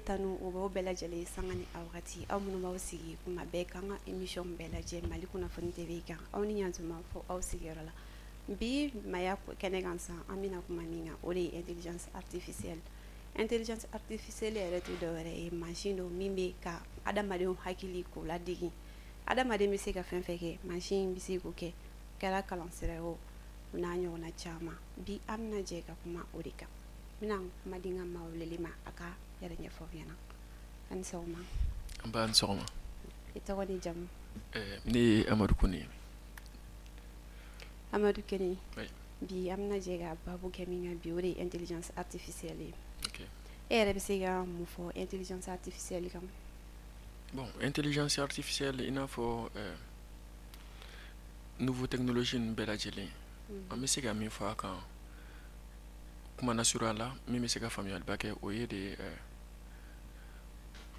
Tanu o b'aw bɛɛ lajɛlen sanga ni a wagati, aw minnu b'aw sigi kuma bɛɛ k'an ka émission bɛɛ lajɛ Mali Kunnafoni TV kan. Aw ni ɲantuma fo aw sigiyɔrɔ la. Bi maya kɛnɛ kan san, an bɛna kuma min kan, o de ye intelligence artificielle. Intelligence artificielle yɛrɛ tɛ dɔwɛrɛ ye, mansin don min bɛ ka adamadenw hakili k'o ladege. Adamaden bɛ se ka fɛn fɛn kɛ, mansin bɛ se k'o kɛ, kɛra kalansira ye o, o n'a ɲɔgɔnna caman. Bi an bɛna jɛ ka kuma o de kan. N bɛna kuma di n ka maa welelen ma, a ka yɛrɛ ɲɛfɔ aw ɲɛna. A ni sɔgɔma. An ba, ni sɔgɔma. I tɔgɔ ni jamu? Ne ye Amadu Kone ye. Amadu Kone. Oui. Bi an bɛna jɛ ka baabu kɛ min kan bi, o de ye intelligence artificielle ye. Ok. E yɛrɛ bɛ se ka mun fɔ intelligence artificielle kan? Bon, intelligence artificielle, i n'a fɔ nouveau technologie ninnu bɛɛ lajɛlen, an bɛ se ka min fɔ a kan kuma nasurunya la, min bɛ se ka faamuyaliba kɛ, o ye de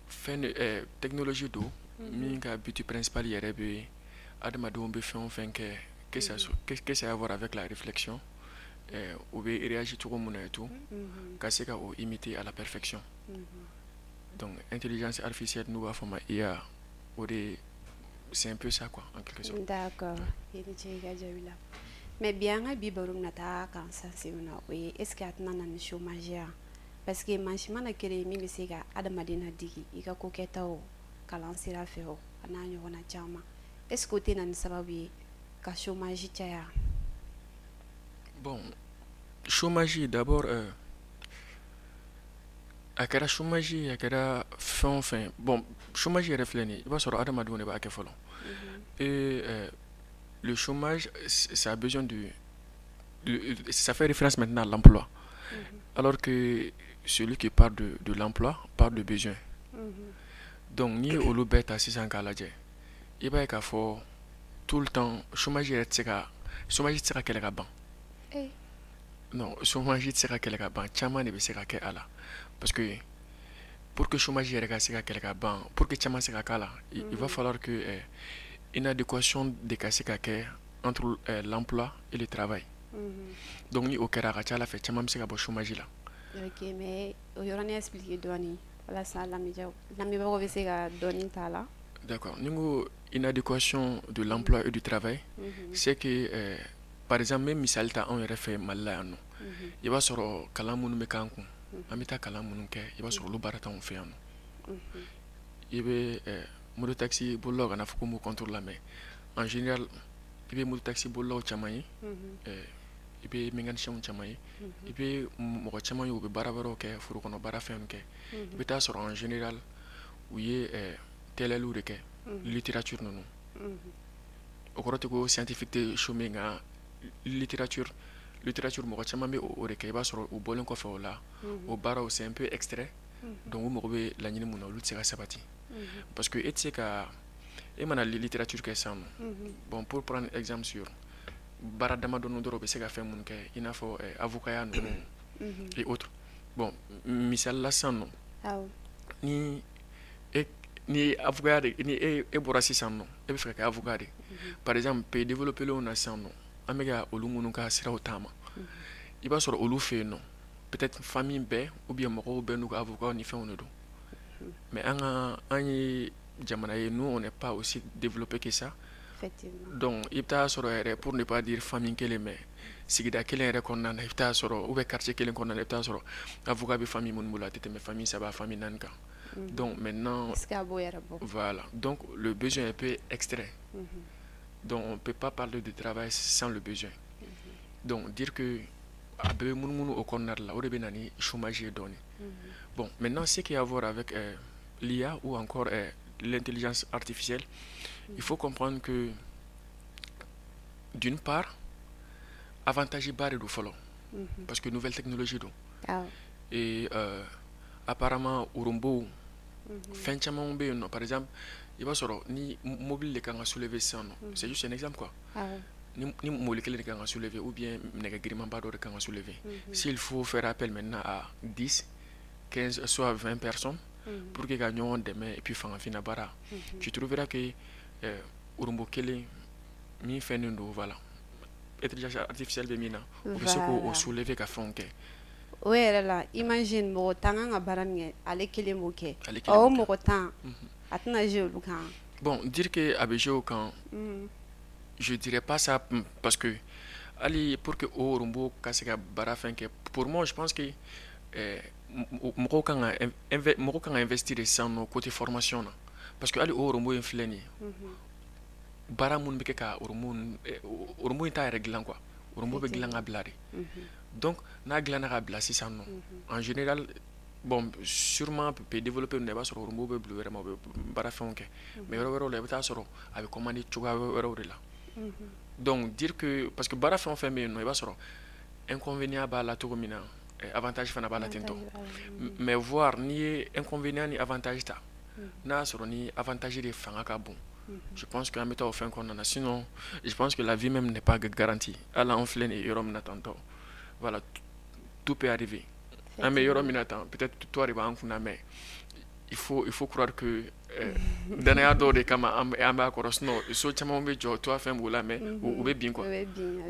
fɛn de technologie don min ka but principal yɛrɛ bɛ adamadenw bɛ fɛn o fɛn kɛ, que ça a à voir avec la réflexion, u bɛ réagir cogo min na et tout, ka se ka o imiter à la perfection. Donc intelligence artificielle, n'u b'a fɔ ma IA, o de, c'est un peu ça quoi, en quelque sorte. D'accord, i ni ce i ka jaabi la. Mais bi an ka bi baro bɛna taa kan sanse min na, o ye: est ce que a tɛna na ni chômage ya? Parce que mansin mana kɛra min bɛ se ka adamaden ladege i ka ko kɛtaw, kalan sira fɛ o, a n'a ɲɔgɔnna caman, est ce que o tɛ na ni sababu ye ka chômage caya? Bon, chômage d'abord, a kɛra chômage ye, a kɛra fɛn o fɛn. Bon, chômage yɛrɛ filɛ nin ye, i b'a sɔrɔ adamadenw de b'a kɛ fɔlɔ. Et le chômage, ça a besoin de, ça fait référence maintenant à l'emploi, alors que celui qui parle de l'emploi parle de besoin. Donc n'i ye olu bɛɛ ta sisan k'a lajɛ, i b'a ye k'a fɔ tout le temps chômage yɛrɛ tɛ se ka, chômage tɛ se ka kɛlɛ ka ban. Non, chômage tɛ se ka kɛlɛ ka ban, caman de bɛ se ka kɛ a la, parce que pour que chômage yɛrɛ ka se ka kɛlɛ ka ban, pour que caman se ka k'a la, il va falloir que inadéquation de ka se ka kɛ entre l'emploi et le travail. Donc ni o kɛra, a ka ca ala fɛ, caman bɛ se ka bɔ chômage la. Ok, mais o yɔrɔnin expliquer dɔɔni walasa lamɛnbagaw bɛ se ka dɔɔni t'a la. D'accord, ni n ko inadéquation de l'emploi et du travail, c'est que par exemple, n bɛ misali ta anw yɛrɛ fɛ Mali la yan nɔ. I b'a sɔrɔ kalan minnu bɛ k'an kun, an bɛ taa kalan minnu kɛ, i b'a sɔrɔ olu baara t'anw fɛ yan nɔ. I bɛ moto taxi bolilaw, kana fɔ ko m'u contre la, mais en général i bɛ moto taxi bolilaw caman ye, i bɛ mécaniciens caman ye, i bɛ mɔgɔ caman ye, u bɛ baara wɛrɛw kɛ, foro kɔnɔ baara fɛnw kɛ. I bɛ taa sɔrɔ en général u ye tɛlɛliw de kɛ, littérature ninnu. O kɔrɔ tɛ ko scientifique tɛ chômer, nka littérature, mɔgɔ caman bɛ o de kɛ. I b'a sɔrɔ u bɔlen kɔfɛ o la, o baaraw, c'est un peu extrait. Donc u mago bɛ laɲini mun na, olu tɛ se ka sabati, parce que e tɛ se ka, e mana littérature kɛ sisan nɔ, bon, pour prendre exemple sur baara damadɔni dɔrɔn, u bɛ se ka fɛn minnu kɛ, i n'a fɔ avocat ya ninnu et autres. Bon, misali la sisan nɔ, ni e ni avocat de, ni e bɔra sisan nɔ, e bɛ fɛ ka kɛ avocat de, par exemple pays développé na sisan nɔ, an bɛ ka olu minnu ka siraw taama, i b'a sɔrɔ olu fɛ yen nɔ, peut-être famille bɛɛ ou bien mɔgɔw bɛɛ n'u ka avocat ni fɛnw de don. Mais an ka, an ye jamana ye, nous, on n'est pas aussi développé que ça. Donc i bɛ taa sɔrɔ yɛrɛ, pour ne pas dire famille kelen, mais sigida kelen yɛrɛ kɔnɔna na, i bɛ taa sɔrɔ, ou bien quartier kelen kɔnɔna na, i bɛ taa sɔrɔ avocat bɛ famille minnu bolo, a tɛ tɛmɛ famille saba, famille naani kan. Donc maintenant, Est-ce que a b'o yɛrɛ bɔ? Voilà, donc le besoin est un peu extrait. Donc on peut pas parler de travail sans le besoin. Donc dire que a bɛɛ bɛ munumunu o kɔnɔna de la, o de bɛ na ni chômage ye dɔɔni. Bon, maintenant, ce qui a à voir avec l'IA ou encore l'intelligence artificielle, il faut comprendre que d'une part, avantage ba de don fɔlɔ, parce que nouvelle technologie don. Et apparemment robot, fɛn caman bɛ yen nɔ. Par exemple, i b'a sɔrɔ ni mobili de kan ka soulever sisan nɔ, c'est juste un exemple quoi, ni mobili kelen de kan ka soulever ou bien nɛgɛ girimanba dɔ de kan ka soulever, s'il faut faire appel maintenant à 10, 15, soit 20 personnes pour que ka ɲɔgɔn dɛmɛ et puis fangafinna baara, tu trouveras que robot kelen min fɛnnen don, voilà, intelligence artificielle bɛ min na, o bɛ se k'o soulever ka fɛnw kɛ. O yɛrɛ la, imagine mɔgɔ 10 kan ka baara min kɛ, ale kelen b'o kɛ. O mɔgɔ 10, a tɛna jouer olu kan? Bon, dire que a bɛ jouer o kan, je dirais pas ça, parce que hali pour que o robot ka se ka baara fɛn kɛ, pour moi, je pense que mɔgɔw kan ka investir de sisan nɔ côté formation na, parce que hali o robot in filɛ nin ye, baara minnu bɛ kɛ ka robot in t'a yɛrɛ dilan quoi. Robot bɛ dilan ka bila de. Donc n'a dilanna ka bila sisan nɔ, en général, bon, sûrement pays développé ninnu na, i b'a sɔrɔ robot bɛ bila u yɛrɛ ma, u bɛ baara fɛnw kɛ, mais yɔrɔ wɛrɛw la, i bɛ taa sɔrɔ a bɛ commander cogoya wɛrɛw de la. Donc dire que, parce que baara fɛn o fɛn bɛ yen nɔ, i b'a sɔrɔ inconvénient b'a la cogo min na, avantage fana b'a la ten tɔ. Mais voir n'i ye inconvénient ni avantage ta, n'a y'a sɔrɔ ni avantage de fanga ka bon, je pense que an bɛ taa o fɛn kɔnɔna na. Sinon, je pense que la vie même n'est pas garantie. Hali an filɛ nin ye yɔrɔ min na tantɔ, voilà, tout peut arriver. An bɛ yɔrɔ min na tan, peut-être toi de b'an kunna, mais il faut croire que danaya dɔw de kama an b'a kɔrɔ. Sinon, so caman bɛ jɔ, toit fɛn b'o la, mais u bɛ bin quoi.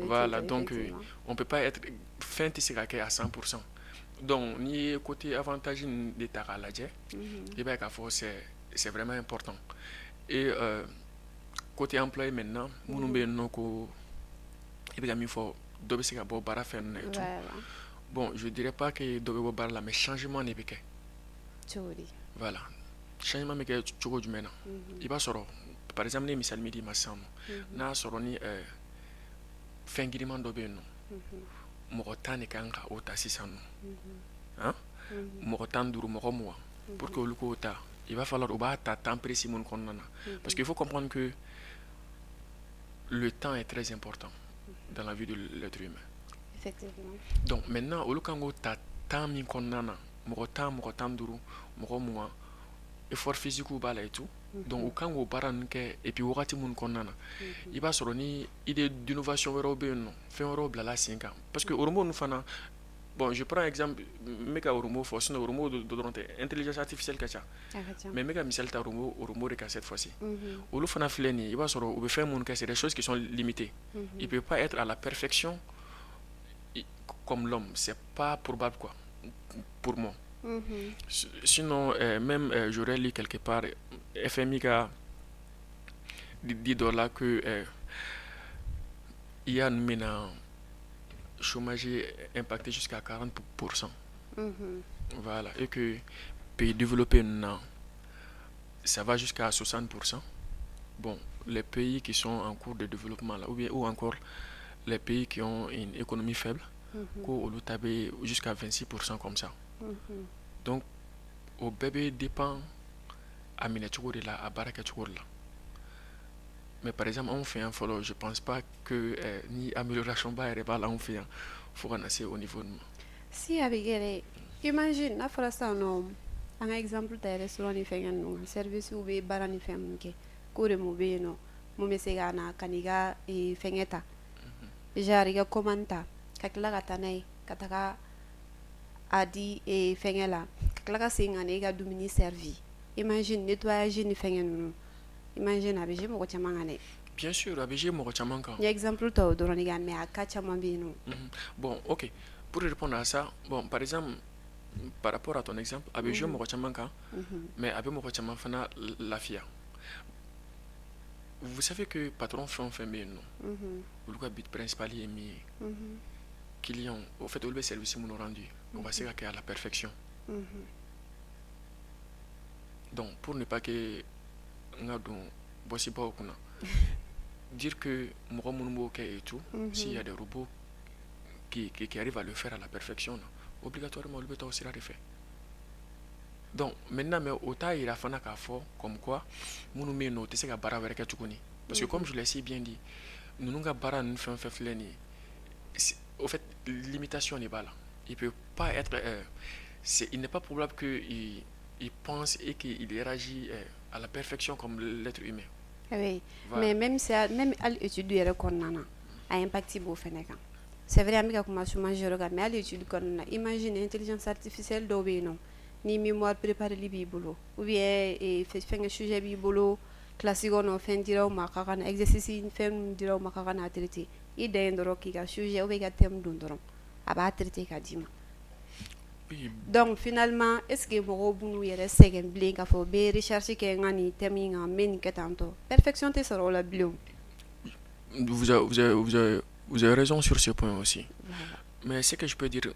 Voilà, donc on peut pas être, fɛn tɛ se ka kɛ à 100%. Donc n'i ye côté avantage ninnu de ta k'a lajɛ, i b'a ye k'a fɔ c'est vraiment important. Et côté employé maintenant, minnu bɛ yen nɔ ko i bɛ ka min fɔ, dɔ bɛ se ka bɔ baara fɛn ninnu na et tout, bon, je dirais pas que dɔ bɛ bɔ baara la, mais changement de bɛ kɛ. Cogo di? Voilà, changement bɛ kɛ cogo jumɛn na? I b'a sɔrɔ, par exemple, ne ye misali min d'i ma sisan nɔ, n'a y'a sɔrɔ ni fɛn giriman dɔ bɛ yen nɔ, mɔgɔ 10 de kan ka o ta sisan nɔ, han, mɔgɔ 15, mɔgɔ 20, pour que olu k'o ta, il va falloir u b'a ta temps précis minnu kɔnɔna na, parce qu'il faut comprendre que le temps est très important dans la vie de l'être humain. Donc maintenant, olu kan k'o ta temps min kɔnɔna na, mɔgɔ 10, mɔgɔ 15, mɔgɔ 20, effort physique b'a la et tout, donc u kan k'o baara ninnu kɛ. Et puis wagati minnu kɔnɔna na, i b'a sɔrɔ ni idée d'innovation wɛrɛw bɛ yen nɔ, fɛn wɛrɛw bilala sen kan, parce que robot ninnu fana, bon, je prends exemple, n bɛ ka robot fɔ, sinon robot dɔrɔn tɛ, intelligence artificielle ka ca, mais n bɛ ka misali ta robot de kan cette fois-ci. Olu fana filɛ nin ye, i b'a sɔrɔ u bɛ fɛn minnu kɛ, c'est des choses qui sont limitées. Il peut pas être à la perfection comme l'homme, c'est pas probable quoi, pour moi. Sinon, même j'aurais lu quelque part, FMI ka dit dɔ la que IA ninnu bɛna chômage impacté jusqu'à 40%. Voilà, et que pays développés ninnu, ça va jusqu'à 60%. Bon, les pays qui sont en cours de développement là, ou bien ou encore les pays qui ont une économie faible, ko olu ta bɛ jusqu'à 26% comme ça. Donc o bɛɛ bɛ dépend a minɛ cogo de la, a baara kɛcogo de la. Mais par exemple, anw fɛ yan fɔlɔ, je pense pas que ni amélioration ba yɛrɛ b'a la anw fɛ yan fo ka na se o niveau ninnu ma. Si, a bɛ kɛ dɛ. Imagine n'a fɔra sisan nɔ, an ka exemple ta restaurant ni fɛnkɛ ninnu kan, service bɛ baara ni fɛn minnu kɛ, ko de mun bɛ yen nɔ mun bɛ se ka na ka n'i ka fɛnkɛ ta, genre i ka commande ta, ka tila ka taa n'a ye ka taga a di fɛnkɛ la, ka tila ka segin ka na e ka dumuni servi. Imagine nettoyage ni fɛnkɛ ninnu, imagine a bɛ jouer mɔgɔ caman kan dɛ. Bien sûr, a bɛ jouer mɔgɔ caman kan. N ye exemple ta o dɔrɔn de kan, mais a cas caman bɛ yen nɔ. Bon, ok, pour répondre à ça, bon, par exemple, par rapport à ton exemple, a bɛ jouer mɔgɔ caman kan, mais a bɛ mɔgɔ caman fana lafiya. Vous savez que patron fɛn o fɛn bɛ yen nɔ, olu ka but principal ye min ye, client, au fait, olu bɛ service minnu rendu, o ka se ka kɛ à la perfection. Donc pour ne pas que n ka don bɔsibaw kunna, dire que mɔgɔ minnu b'o kɛ et tout, s'il y a des robots qui arrivent à le faire à la perfection na, obligatoirement olu bɛ taa o sira de fɛ. Donc maintenant, mais o t'a yira fana k'a fɔ comme quoi minnu bɛ yen nɔ, o tɛ se ka baara wɛrɛ kɛ tuguni, parce que comme je l'ai si bien dit, ninnu ka baara ninnu fɛn o fɛn filɛ nin ye, au fait, limitation de b'a la. Il peut pas être il n'est pas probable que il pense et qu'il réagit à la perfection comme l'être humain. Oui, voilà. Mais même si, même hali étude yɛrɛ kɔnɔna na, a impact b'o fɛnɛ kan. C'est vrai, an bɛ ka kuma chômage yɔrɔ kan, mais hali étude kɔnɔna na, imagine intelligence artificielle dɔw bɛ yen nɔ, ni mémoire prépareli b'i bolo, ou bien fɛnkɛ sujet b'i bolo classe kɔnɔ, fɛn dira aw ma k'a ka na exercice, fɛn min dira aw ma k'a ka na traiter, i dan ye dɔrɔn k'i ka sujet ou bien i ka thème don dɔrɔn, a b'a traiter k'a d'i ma. Oui. Donc finalement, est ce que mɔgɔw b'u yɛrɛ sɛgɛn bilen k'a fɔ bɛ recherche kɛ n ka nin thème in kan, n bɛ nin kɛ tan tɔ, perfection tɛ sɔrɔ o la bilen o. Vous avez raison sur ce point aussi. Voilà. Mais ce que je peux dire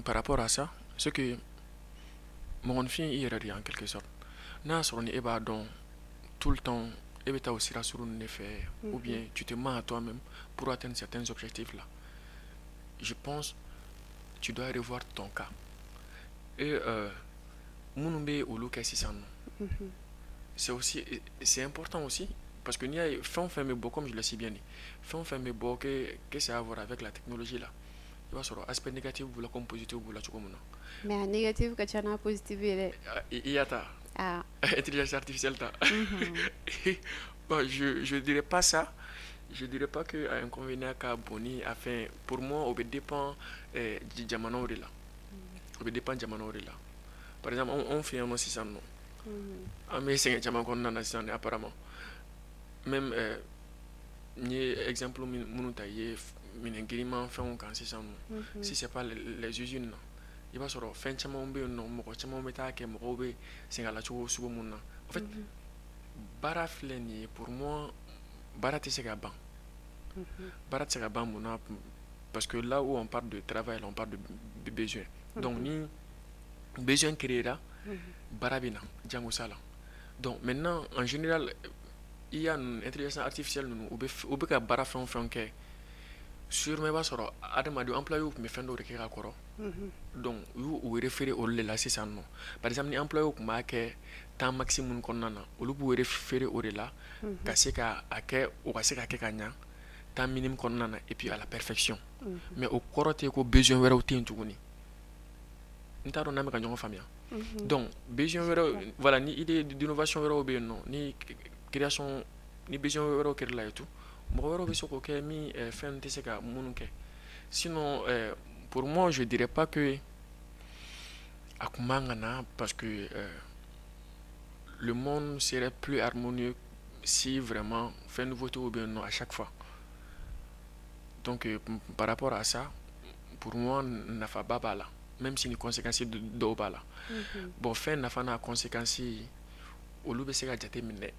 par rapport à ça, c'est que mɔgɔninfin, i yɛrɛ de, en quelque sorte, n'a y'a sɔrɔ ni e b'a dɔn tout le temps e bɛ taa o sira sugu ninnu de fɛ, ou bien tu te mens à toi-même pour atteindre certains objectifs là, je pense tu dois revoir ton cas. Et minnu bɛ olu kɛ sisan nɔ, c'est aussi, c'est important aussi, parce que n'i y'a ye, fɛn o fɛn bɛ bɔ, comme je l'ai si bien dit, fɛn o fɛn bɛ bɔ que ça a à voir avec la technologie là, i b'a sɔrɔ aspect négatif b'u la comme positif b'u la cogo min na. Mais a négatif ka ca n'a positif ye dɛ. I y'a ta. Ah. Intelligence artificielle ta. Bon, je dirais pas ça, je dirais pas que a inconvénient ka bon ni a fɛn. Pour moi, o bɛ dépend jamanaw de la, o bɛ dépend jamanaw de la. Par exemple, anw fɛ yan nɔ sisan nɔ, an bɛ sɛgɛn caman kɔnɔna na sisan apparemment. Même n ye exemple minnu ta i ye minɛn girinman fɛnw kan sisan nɔ, si c'est pas les usines na, i b'a sɔrɔ fɛn caman bɛ yen nɔ, mɔgɔ caman bɛ taa kɛ, mɔgɔw bɛ sɛgɛn a la cogo sugu mun na. En fait, baara filɛ nin ye, pour moi, baara tɛ se ka ban. Baara tɛ se ka ban. Mun na? Parce que là où on parle de travail, on parle de besoin. Donc ni besoin créera, baara bɛ na jangosa la. Donc maintenant, en général, IA ninnu, intelligence artificielle ninnu, u bɛ ka baara fɛn o fɛn kɛ, sûrement i b'a sɔrɔ adamaden employé tun bɛ fɛn dɔw de kɛ ka kɔrɔ. Donc u y'u u référé olu de la sisan nɔ. Par exemple, ni employé tun b'a kɛ temps maximum kɔnɔna na, olu b'u référé o de la ka se ka a kɛ, o ka se ka kɛ ka ɲa temps minime kɔnɔna na et puis à la perfection. Mais o kɔrɔ tɛ ko besoin wɛrɛw tɛ yen tuguni. N t'a dɔn n'an bɛ ka ɲɔgɔn faamuya. Donc besoin wɛrɛw, voilà, ni idée d'innovation wɛrɛw bɛ yen nɔ, ni création, ni besoin wɛrɛw kɛra la et tout, mɔgɔ wɛrɛw bɛ se k'o kɛ min fɛn tɛ se ka minnu kɛ. Sinon, pour moi, je dirais pas que a kun man ka na, parce que le monde serait plus harmonieux si vraiment fɛn nouveauté bɛ yen nɔ à chaque fois. Donc par rapport à ça, pour moi, nafaba b'a la, même si ni conséquences dɔw b'a la. Bon, fɛn nafa n'a conséquences, olu bɛ se ka jate minɛ,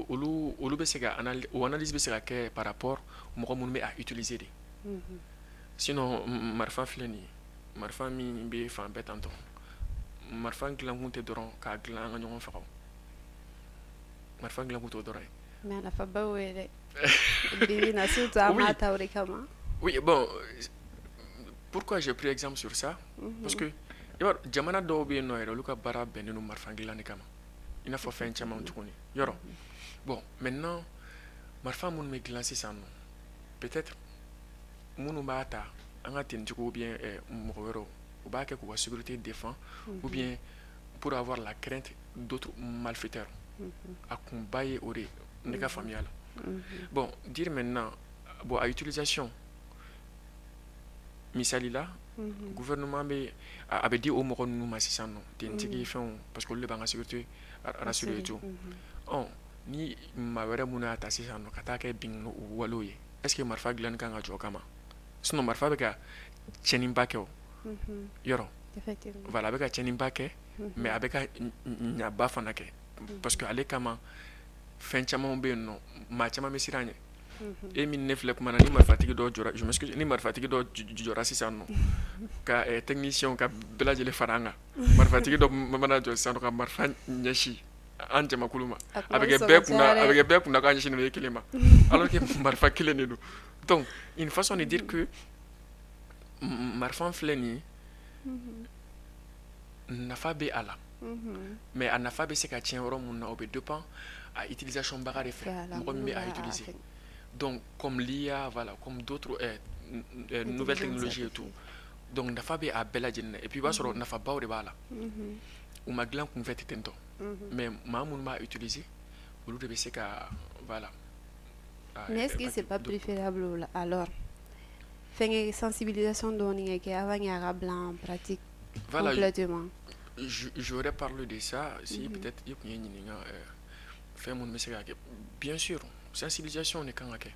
olu bɛ se ka o analyse bɛ se ka kɛ par rapport mɔgɔ minnu bɛ a utiliser de. Sinon, marifa filɛ nin ye, marifa min bɛ fan bɛɛ tantɔ, marifa dilankun tɛ dɔrɔn k'a dilan an ka ɲɔgɔn faga, marifa dilankun t'o dɔrɔn ye. Mais a nafaba y'o ye dɛ bi bi in na, surtout an b'a ta o de kama. Oui, bon, pourquoi j'ai pris exemple sur ça? Parce que i b'a dɔn, jamana dɔw bɛ yen nɔ yɛrɛ, olu ka baara bɛnnen don marifa dilan de kama, i n'a fɔ fɛn caman tuguni yɔrɔ. Bon, maintenant, marifa minnu bɛ dilan sisan nɔ, peut-être minnu b'a ta, an ka tenitigiw ou bien mɔgɔ wɛrɛw, u b'a kɛ k'u ka sécurité défend ou bien pour avoir la crainte d'autres malfaiteurs. A kunba ye o de ye ne ka faamuya la. Bon, dire maintenant, bon, a utilisation, misali la, gouvernement bɛ a bɛ di o mɔgɔ ninnu ma sisan nɔ, tenitigi fɛnw, parce que olu de b'an ka sécurité rassurer et tout. Ɔ ni maa wɛrɛ minnu y'a ta sisan nɔ ka taa kɛ bin walew ye, est ce que marifa dilanni kan ka jɔ o kama? Sinon marifa bɛ ka tiɲɛniba kɛ o yɔrɔ. Voilà, a bɛ ka tiɲɛniba kɛ, mais a bɛ ka ɲaba fana kɛ, parce que ale kama fɛn caman bɛ yen nɔ, maa caman bɛ siran ɲɛ. E min ne filɛ kuma na, ni marifatigi dɔ jɔra, je m'excuse, ni marifatigi dɔ jɔra sisan nɔ ka technicien ka bɛɛ lajɛlen fara an kan, marifatigi dɔ mana jɔ sisan nɔ ka marifa ɲɛsin an jamakulu ma, a bɛ kɛ bɛɛ kunna, a bɛ kɛ bɛɛ kunna k'a ɲɛsinnen don e kelen ma, alors que marifa kelen de don. Donc une façon de dire que marifa filɛ nin ye, nafa bɛ a la, mais a nafa bɛ se ka tiɲɛ yɔrɔ mun na, o bɛ dépend a utilisation baga de fɛ, mɔgɔ min bɛ a utiliser. Donc comme l'IA, voilà, comme d'autres nouvelles technologies et tout, donc nafa bɛ a bɛɛ lajɛlen na. Et puis i b'a sɔrɔ nafabaw de b'a la, u ma dilan kunfɛ ten tɔ, mais maa minnu b'a utiliser, olu de bɛ se ka, voilà. Mais est-ce que c'est pas préférable alors fɛnkɛ sensibilisation dɔɔni ka kɛ avant a ka bila en pratique? Voilà, complètement. J'aurais parlé de ça si peut-être i tun ye ɲininka fɛn minnu bɛ se ka kɛ. Bien sûr, sensibilisation de kan ka kɛ,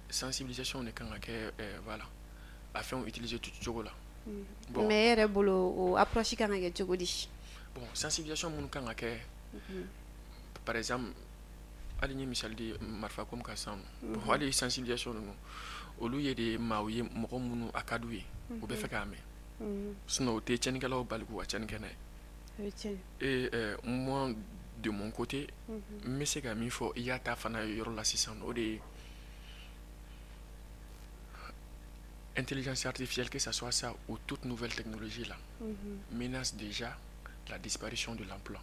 sensibilisation de kan ka kɛ, voilà, a fɛnw utiliser cogo la. Bon, mais e yɛrɛ bolo, o approche kan ka kɛ cogo di? Bon, sensibilisation minnu kan ka kɛ, par exemple, hali n ye misali di marifa ko min kan sisan, bon, hali sensibilisation ninnu, olu ye de maaw ye, mɔgɔ minnu a ka d'u ye, u bɛ fɛ k'a mɛn. Sinon o tɛ tiɲɛnikɛlaw bali k'u ka tiɲɛni kɛ n'a ye. O ye tiɲɛ. Et moi, de mon côté, n bɛ se ka min fɔ i y'a ta fana yɔrɔ la sisan, o de ye intelligence artificielle, que ça soit ça ou toute nouvelle technologie là, menace déjà la disparition de l'emploi.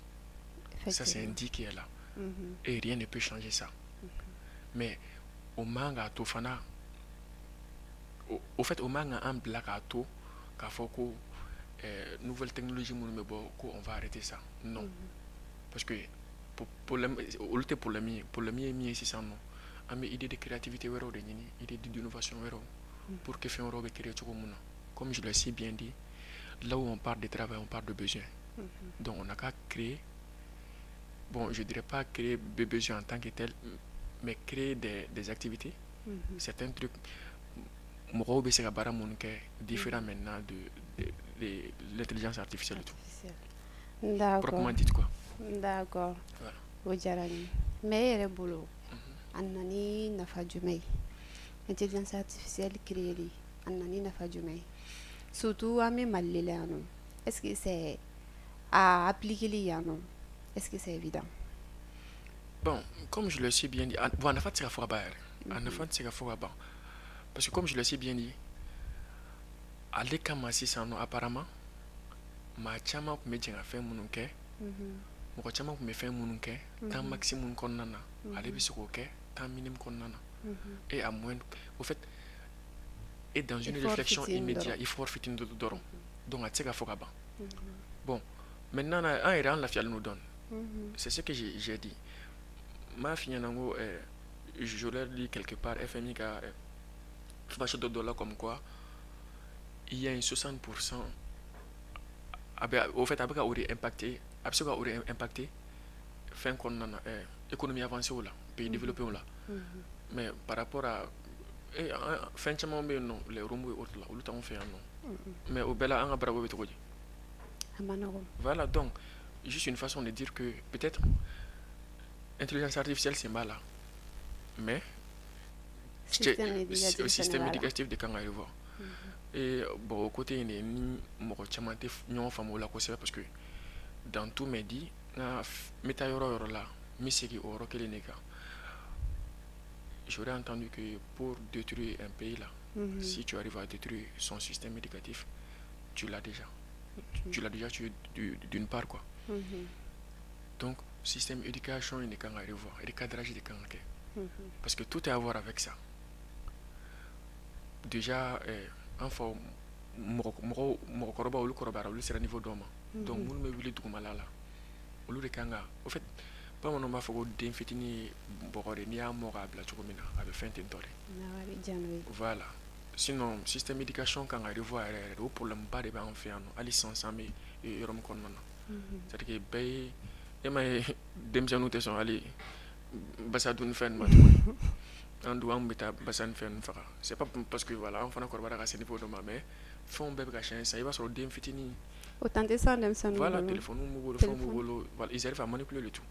Ça, c'est un dit qui est là. Et rien ne peut changer ça. Mais o man k'a to fana, au fait, o man ka an bila k'a to k'a fɔ ko nouvelle technologie minnu bɛ bɔ, ko on va arrêter ça. Non. Parce que problème olu tɛ problème ye. Problème ye min ye sisan nɔ, an bɛ idée de créativité wɛrɛw de ɲini, idée d'innovation wɛrɛw, pour que fɛn wɛrɛw bɛ créer cogo min na. Comme je l'ai si bien dit, là où on parle de travail, on parle de besoin. Donc on n'a qu'à créer, bon, je dirais pas créer des besoins en tant que tel, mais créer des activités, certains trucs, mɔgɔw bɛ se ka baara minnu kɛ différent maintenant de l'intelligence artificielle et tout. D'accord. Proprement dit, quoi. D'accord. Voilà. O diyara n ye. Mais e yɛrɛ bolo, a nana ni nafa jumɛn ye? Intelligence artificielle créer, a nana ni nafa jumɛn ye? Surtout an bɛ Mali de la yan nɔ. Est-ce que c'est a appliquer yan nɔ? Est-ce que c'est évident? Bon, comme je l'ai si bien dit, bon, a nafa tɛ se ka fɔ ka ban yɛrɛ. A nafa tɛ se ka fɔ ka ban. Parce que comme je l'ai si bien dit, ale kama sisan nɔ, apparemment, maa caman tun bɛ jɛ ka fɛn minnu kɛ, mɔgɔ caman tun bɛ fɛn minnu kɛ temps maximum kɔnɔna na, ale bɛ se k'o kɛ temps minimum kɔnɔna na. Et à moins, au fait, et dans une Effort réflexion fitinin immédiate, dɔrɔn. Effort fitinin dɔrɔn. Donc a tɛ se ka fɔ ka ban. Bon, maintenant an yɛrɛ an lafiyalen don dɔɔni. C'est ce que j'ai dit. N b'a f'i ɲɛna n ko je l'ai lu quelque part, FMI ka flash dɔ la, comme quoi il y a un 60%, a bɛ, au fait, a bɛ ka o de impacter, a bɛ se ka o de impacter fɛn kɔnɔna na, économie avancée la, pays développé la. Mais par rapport à fɛn caman bɛ yen nɔ, les robots et autres là, olu t'anw fɛ yan nɔ. Mais o bɛɛ la, an ka baarako bɛ cogo di? A ma nɔgɔn. Voilà, donc, juste une façon de dire que peut-être intelligence artificielle, c'est mal là. Mais système éducatif le système fɛnɛ b'a la. Éducatif de kan ka revoir. Et bon, au côté in de ni mɔgɔ caman tɛ ɲɔgɔn faamu o la kosɛbɛ, parce que dans tous mes dits, n bɛ taa yɔrɔ o yɔrɔ la, n bɛ segin o yɔrɔ kelen de kan. J'aurais entendu que pour détruire un pays là, si tu arrives à détruire son système éducatif, tu l'as déjà. Tu l'as déjà tué d'une part, quoi. Donc, système éducation, il kan ka revoir, recadrage de kan ka kɛ. Parce que tout est à voir avec ça. Déjà, an fa mɔgɔ mɔgɔw mɔgɔkɔrɔbaw, olu kɔrɔbayara, olu sera niveau dɔ ma. Donc minnu bɛ wuli dugumala la, olu de kan ka, au fait, bamananw b'a fɔ ko den fitinin ye bɔgɔ de, n'i y'a mɔ k'a bila cogo min na, a bɛ fɛn ten tɔ de. Awɔ, a bɛ diya n'o ye. Voilà. Sinon, système éducation kan ka revoir yɛrɛ yɛrɛ de. O problème ba de b'an fɛ yan nɔ hali sisan sisan, an bɛ yɔrɔ min kɔnɔna na. C'est à dire que bɛɛ ye, e ma ye, denmisɛnninw tɛ sɔn hali basa dun fɛn ma tuguni. An dun, an bɛ taa basa ni fɛn ninnu faga. C'est pas parce que voilà, an fana kɔrɔbayara ka se niveau dɔ ma, mais fɛnw bɛɛ bɛ ka changer sisan. I b'a sɔrɔ den fitinin O temps tɛ sisan denmisɛnninw voilà, bolo. Téléphone b'u bolo, fɛnw b'u Téléphone. Bolo, voilà, ils arrivent à manipuler le tout.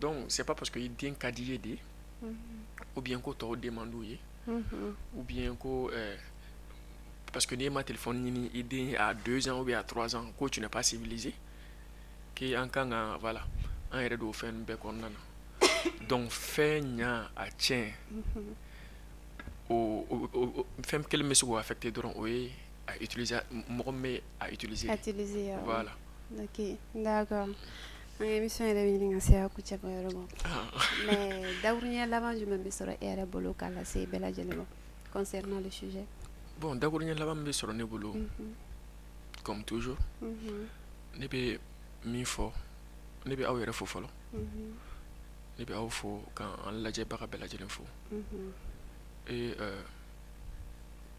Donc c'est pas parce que i den ka di i ye de, ou bien ko tɔw den man d'u ye, ou bien ko parce que n'i ma téléphone ɲini i den à 2 ans ou bien à 3 ans, ko tu n'es pas civilisé, que an kan ka, voilà, an yɛrɛ don o fɛn ninnu bɛɛ kɔnɔna na. Donc fɛn ɲa a tiɲɛ, o fɛn kelen bɛ se k'o affecter dɔrɔn, o ye a utiliser, mɔgɔ min bɛ a utiliser. Utiliser, awɔ. Voilà. Ok, d'accord. An ka émission yɛrɛ bɛ ɲini ka se a kuncɛma yɔrɔ ma. Mais dakuruɲɛ laban jumɛn bɛ sɔrɔ e yɛrɛ bolo k'a lase bɛɛ lajɛlen ma concernant le sujet? Bon, dakuruɲɛ laban min bɛ sɔrɔ ne bolo, comme toujours, ne bɛ min fɔ, ne bɛ aw yɛrɛ fo fɔlɔ. Ne bɛ aw fo k'an lajɛbaga bɛɛ lajɛlen fo. Et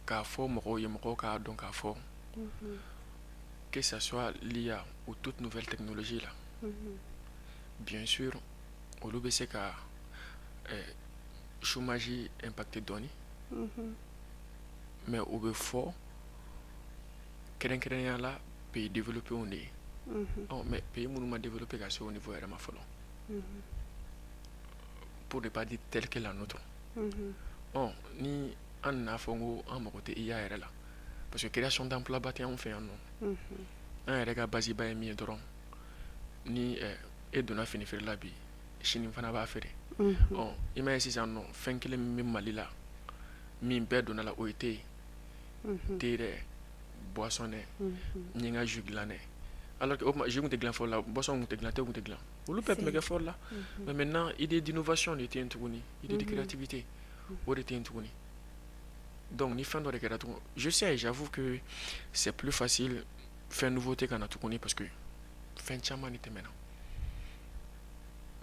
k'a fɔ mɔgɔw ye, mɔgɔw k'a dɔn k'a fɔ que ça soit l'IA ou toute nouvelle technologie là, bien sûr, olu bɛ se ka chômage impacter dɔɔni, mais o bɛ fɔ Kɛrɛnkɛrɛnnenya la, pays développé de ye. Ɔ, mais pays minnu ma développé ka se o niveau yɛrɛ ma fɔlɔ, pour ne pas dire tel que la nôtre, ɔ, ni an nana fɔ ko an mago tɛ IA yɛrɛ la, parce que création d'emploi ba tɛ anw fɛ yan nɔ. An yɛrɛ ka base ba ye min ye dɔrɔn, ni e donna fini feere la bi, sini fana b'a feere. Ɔ, i m'a ye sisan nɔ, fɛn kelen min bɛ Mali la min bɛɛ donna la, o ye thé ye. Thé dɛ, boisson dɛ, n ye n ka jus dilan dɛ, alors que o tuma jus tun tɛ dilan fɔlɔ la, boisson tun tɛ dilan, thé tun tɛ dilan, olu bɛɛ tun bɛ kɛ fɔlɔ la. Mais maintenant, idée d'innovation de tɛ yen tuguni, idée de créativité, o de tɛ yen tuguni. Donc ni fɛn dɔ de kɛra tugun, je sais, j'avoue que c'est plus facile, fɛn nouveauté ka na tuguni, parce que fɛn caman de tɛmɛna.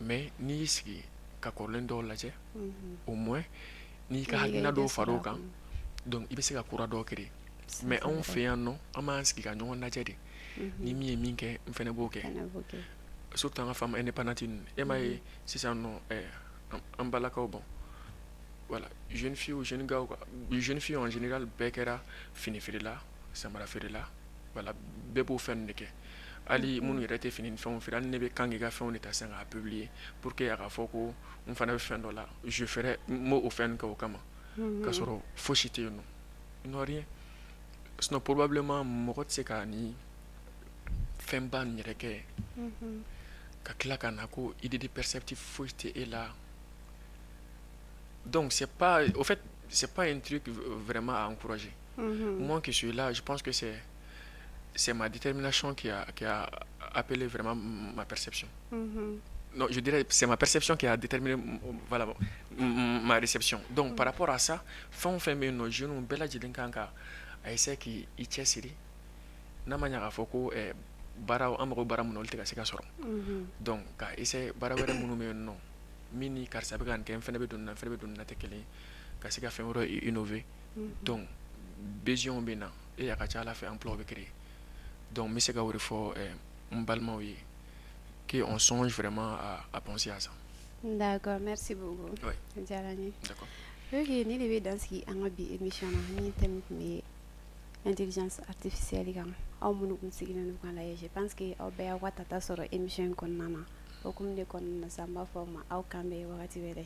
Mais n'i y'i sigi ka kɔrɔlen dɔw lajɛ, au moins n'i ka hakilina dɔw far'o kan, donc i bɛ se ka kura dɔw créer. Mais anw fɛ yan nɔ, an b'an sigi ka ɲɔgɔn lajɛ de, ni min ye min kɛ, n fɛnɛ b'o kɛ, surtout an ka femme indépendante ninnu. E m'a ye sisan nɔ, an balakaw, bon voilà, jeune fille ou jeune gars quoi, jeune fille en général, bɛɛ kɛra fini feerela, samara feerela, voilà, bɛɛ b'o fɛn ninnu de kɛ. Hali minnu yɛrɛ tɛ fini ni fɛnw feere, hali ne bɛ kan k'i ka fɛnw de ta sisan k'a publier pour que a ka fɔ ko n fana bɛ fɛn dɔ la, je ferais, n b'o fɛn kɛ o kama, k'a sɔrɔ fosi tɛ yen nɔ, non, rien. Sinon probablement mɔgɔ tɛ se ka ni fɛnba nin yɛrɛ kɛ ka tila ka na ko idée de perceptif foyi tɛ e la. Donc c'est pas, au fait, c'est pas un truc vraiment à encourager. Moi qui suis là, je pense que c'est ma détermination qui a appelé vraiment ma perception. Non, je dirais c'est ma perception qui a déterminé, voilà, ma réception. Donc par rapport à ça, fɛn o fɛn bɛ yen nɔ, jeunes bɛɛ lajɛlen kan ka a essayer k'i cɛsiri, n'a ma ɲɛ k'a fɔ ko baara, an mago bɛ baara min na, olu tɛ ka se ka sɔrɔ. Donc ka essayer baara wɛrɛ minnu bɛ yen nɔ, min ni karisa bɛ ka nin kɛ, n fɛnɛ bɛ don nin na, n fɛnɛ bɛ don nin na, tɛ kelen ye, ka se ka fɛn wɛrɛ innover. Donc besoin bɛ na et a ka ca Ala fɛ, emploi bɛ créer. Donc n bɛ se ka o de fɔ n balimaw ye, qu'on songe vraiment à penser à ça. D'accord, merci beaucoup. Oui. A diyara n ye. D'accord. Ok, ni de bɛ dan sigi an ka bi émission na, ni thème tun bɛ intelligence artificielle kan. Aw minnu tun sigilen don k'a lajɛ, je pense que aw bɛɛ y'aw ka tata sɔrɔ émission in kɔnɔna na. Hokumu de kɔnɔna na sa, n b'a fɔ aw ma, aw kan bɛn wagati wɛrɛ.